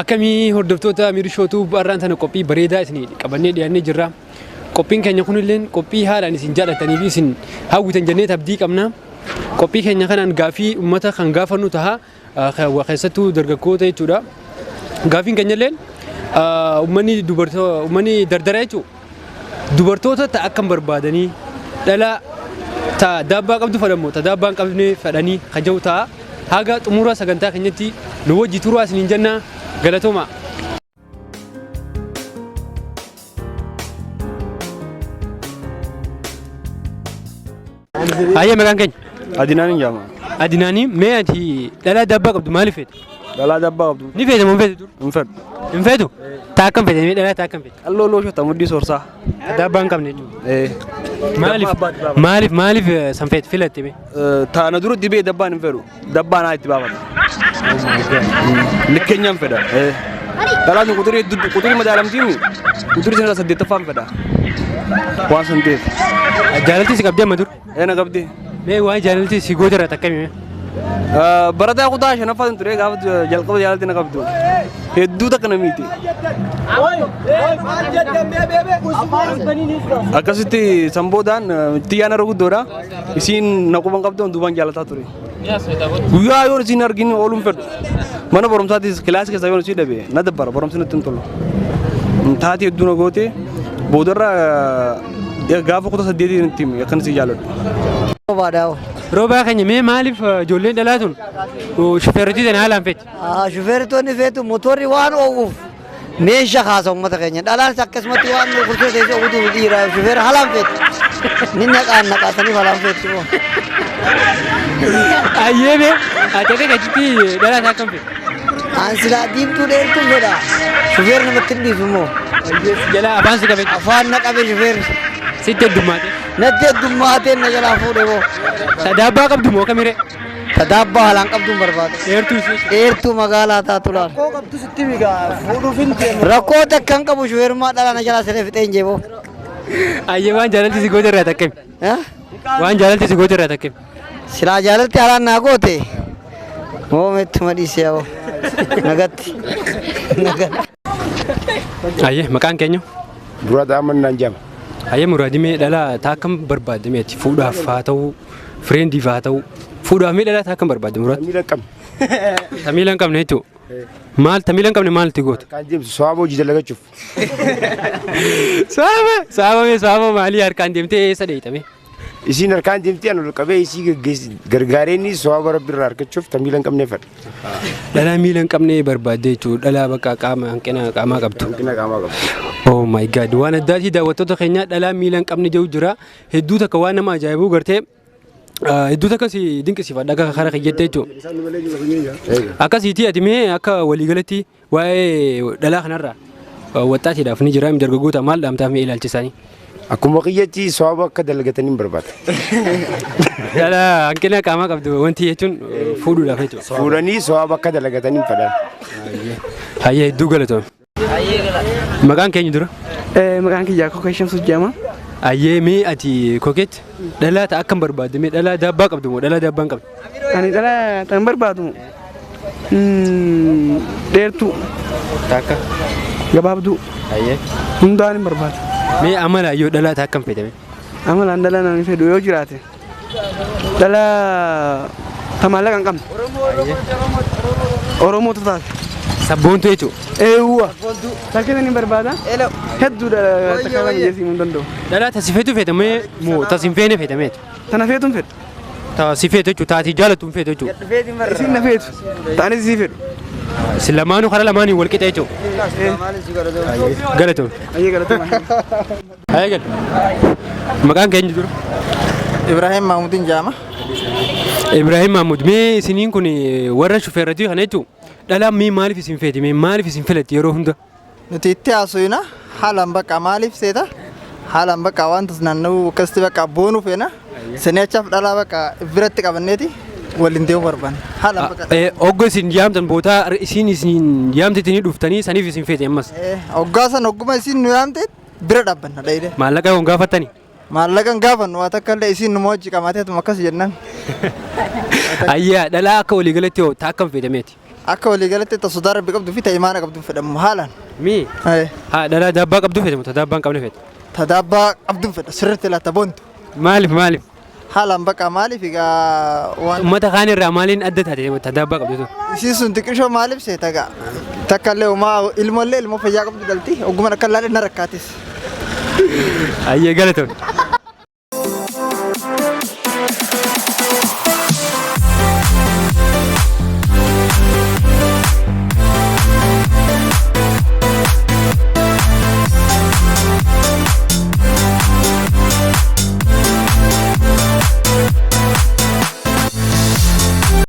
Akkamii hordoftoota Miirishootuu har'aan tana qophii bareedaa isin qabannee dhiyaannee jirra. Qophiin keenya kunilleen qophii haalaan isin jaallatanii fi isin hawwitan jennee abdii qabna. Qophii keenya kanaan gaaffii uummata kan gaafannu taha keessattuu dargaggoota jechuudha. Gaaffiin keenya illeen uummanni dubartoota uummanni dardara jechuudha. Dubartoota ta akkam barbaadanii dhala ta daabbaa qabdu fedhamu ta daabbaa hin qabne fedhanii kan jiru ta'a. Haga xumura sagantaa keenyatti nu wajji turaa isiniin jenna galatooma. Ayyee maqaan keenya. Adinaan hin jaama. Adinaanii mee ati dhalaa daabbaa qabdu maaliif feete? Dhalaa daabbaa qabdu. Ni feete moo hin feetu dur? Hin fedhu. Hin feetu? Taa akkam feete mee dhalaa taa akkam feete? Qalloo looshota muddii soorsaa. Daabbaa hin qabne jechuudha. Ee. Maaliif maaliif maaliif san feete filatte mee? Taana dura dibee dabbaan hin fedhu. Dabbaan haa itti baafata. Likkeenyaan fedha. Ee. Dhalaan sun quxurii hedduu quxurii madaalamtiimi. Quxurii sanarraa saddeettaffaan fedha. Waan san ta'eef. Jaalalti si qabdee amma dur? Ee na qabdee. Mee waa'ee jaalalti si goota irraa takka himi. Barataa kutaa shanaffaa ture gaafa jalqaba jaalalti na qabdu. Hedduu takka na miite. Akkasitti san boodaan tiyyaan irra guddoodha. Isiin na quban qabdu duubaan jaalataa ture. Guyyaa yoon isiin argin ooluun fedhu. Mana barumsaatis kilaasii keessaa yoon isii dhabe na dabbara barumsi natti hin tolu. Taatii hedduu na goote boodarra gaafa kutaa saddeetii natti himi akkan isii jaaladhu. Roobaadhaa. Roobaa keenya mee maaliif ijoolleen dhalaa tun shufeerritii tana haalaan feeti? Shufeeritoonni feetu motorri waan oowwuuf meeshaa kaasa uummata keenya. Dhalaanis akkasumatti waan kursii teessee oowwutuuf dhiira shufeera haalaan feetu. Ni naqaan naqaasaniif haalaan feetu. Ayyee mee ati akka keetitti dhalaa isaa akkam feeti? An silaa diimtuu dheertuun fedha. Shufeerri namatti hin dhiisu immoo. Jalaa afaan si qabe. Afaan na qabe shufeerri. Sitti heddummaate. Natti heddummaatee na jalaa fuudhe moo. Daabbaa qabdu moo kamiree? Tadaabbaa haalaan qabduun barbaada. Dheertuu isii. Dheertuu magaalaa taatu laal. Rakkoo qabdu sitti migaa fuudhuuf hin deemu. Rakkoo takka hin qabu shufeerummaa dhalaa na jalaa siree fixee hin jeeboo. Ayyee waan jaalalti si goote irraa takka himi. Waan jaalalti si goote irraa takka himi. Silaa jaalalti haalaan naa goote. Moomettuma dhiisee yaa'u. Nagatti. Nagatti. Ayyee maqaan keenya? Muraad Ahmad naan jedhama. Ayyee Muraadi mee dhalaa taa akkam barbaadde mee ati fuudhaaf haa ta'u fireendiif haa ta'u fuudhaaf mee dhalaa taa akkam barbaadde Muraad? Miila hin qabne. Ta miila hin qabne jechuudha. Maal ta miila hin qabne maal itti goota? Harkaan deemtu sawaaba hojii dalagachuuf. Saaba saaba mee saaba maalii harkaan deemtee eessa dheeyxame? Isiin harkaan deemtee ani ol qabee isii gargaareenni sawaaba rabbi irraa argachuuf ta miila hin qabne fedha. Dhalaa miila hin qabne barbaadde jechuudha. Dhalaa bakka qaama hanqina qaamaa qabdu. Hanqina qaamaa qabdu. Oh my god waan addaatii daawwattoota keenyaa dhalaa miila hin qabne jiru jira. Hedduu takka waan nama ajaa'ibu gartee hedduu takka si dinqisiifadha akka kara kiyyatti jechuudha. Akkasiitii ati mee akka waliigalatti Waa'ee dhalaa kanarraa waxxaatiidhaaf ni jira dargaggoota maal dhaamtaaf mee ilaalcha isaanii? Akkuma kiyyatti sawaaba akka dalagatanii hin barbaada. Dhala hanqina qaamaa qabdu wanti jechuun fuudhuudhaaf jechuudha. Fuudhanii sawaaba akka dalagatanii hin fedhan. Hayyee hedduu galatoome. Maqaan keenya dura? Maqaan kiyyaa Kokee Shamsuu jedhama. Hayyee mee ati kokeetti dhalaa ta'a akkam barbaadde mee dhalaa daabbaa qabdu moo dhalaa daabbaa hin qabdu? Ani dhala tan barbaadu dheertuu Takka. gabaabduu Hayyee. hundaan hin barbaadu. Mee amala yoo dhalaa ta'a akkam fedhame? Amalaan dhala namni fedhu yoo jiraate dhala ta maallaqa hin qabne Oromoo taate. Sabboontuu jechuudha. Eewwa. Takka hin barbaada. Hedduudha takka nama jeesii hin danda'u. Dhalaa tasi feetu feetamee moo tasi hin feene feetameeti? Tana feetuun fedha. Ta si feetu jechuudha taati jaalatu hin feetu jechuudha. Isin na feetu. Ta'anis isii fedhu. Si lamaanuu karaa lamaaniin wal qixa jechuudha. Galatoom. Ayyee galatoomaa. Haye gal. Maqaan keenya dura. Ibrahim Mahmudin jedhama. Ibrahim Mahmud mee isiniin kun warra shufeerratii kana jechuun dhalaan mee maaliif isin feeti mee maaliif isin filatti yeroo hunda? Nuti itti haasofna haalaan bakka maaliif seeta haalaan bakka wanta naanna'uu akkasitti bakka boonuu feena sinichaaf dhalaa bakka biratti qabanneeti waliin deemuu barbaanna. Haalaan bakka. Oggo isin yaamtan bootaa isin isin yaamtitanii dhuftanii saniif isin feete ammas. Hoggaa san hogguma isin nu yaamte bira dhaabbanna dhayide. Maallaqa yoon gaafattani. Maallaqa hin gaafannu waa takka illee isin numa hojii qabaatee atuma akkas jennaan. Ayyaa dhalaa akka waliigalatti hoo taa akkam feetameeti. Akka waliigalatti ta sodaa rabbi qabduu fi ta imaana qabdu fedhamu haalaan. Mii? Haa, dhalaa daabbaa qabdu feete moo ta daabbaa hin qabne feete? Ta daabbaa qabdu fedha sirriitti laata boontu. Maaliif maaliif? Haalaan bakka maaliif egaa waan. Uummata kaan irraa maaliin adda taate ta daabbaa qabdu tun? Isiin sun xiqqishoo maaliif seeta egaa takka illee homaa ilmoollee ilmoo fayyaa qabdu dhalti ogummaan akka ilaalle na rakkaatis. Ayyee, galatoon.